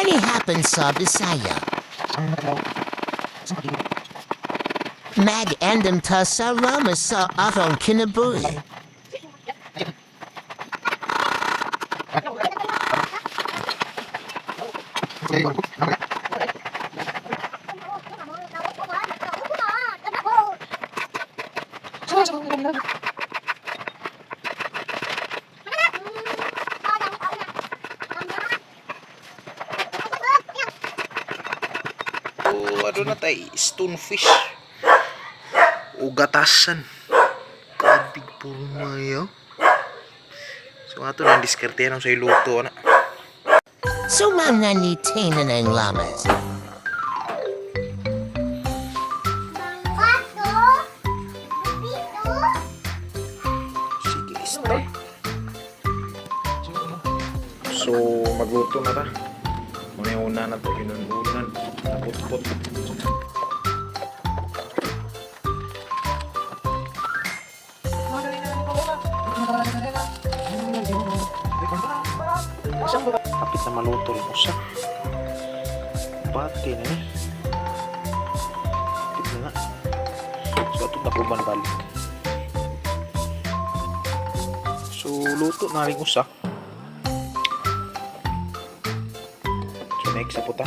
Manihapon sa Bisaya. Mag-andam ta sa rama sa atong kinabuhi. So, ano na tayo, stonefish. O gatasan. Kabig purmayo. So, ato na diskarte sa iluto na. Sumang na ni Tanan ang lamas. Sige, start. So, magluto na ta. Muna yung una na to, inununan. Naputput. Kapit na maluto rin usa. Bati na ni. Kapit na na. So, ato takuban balik. So, luto na rin usa. So, next sa puta.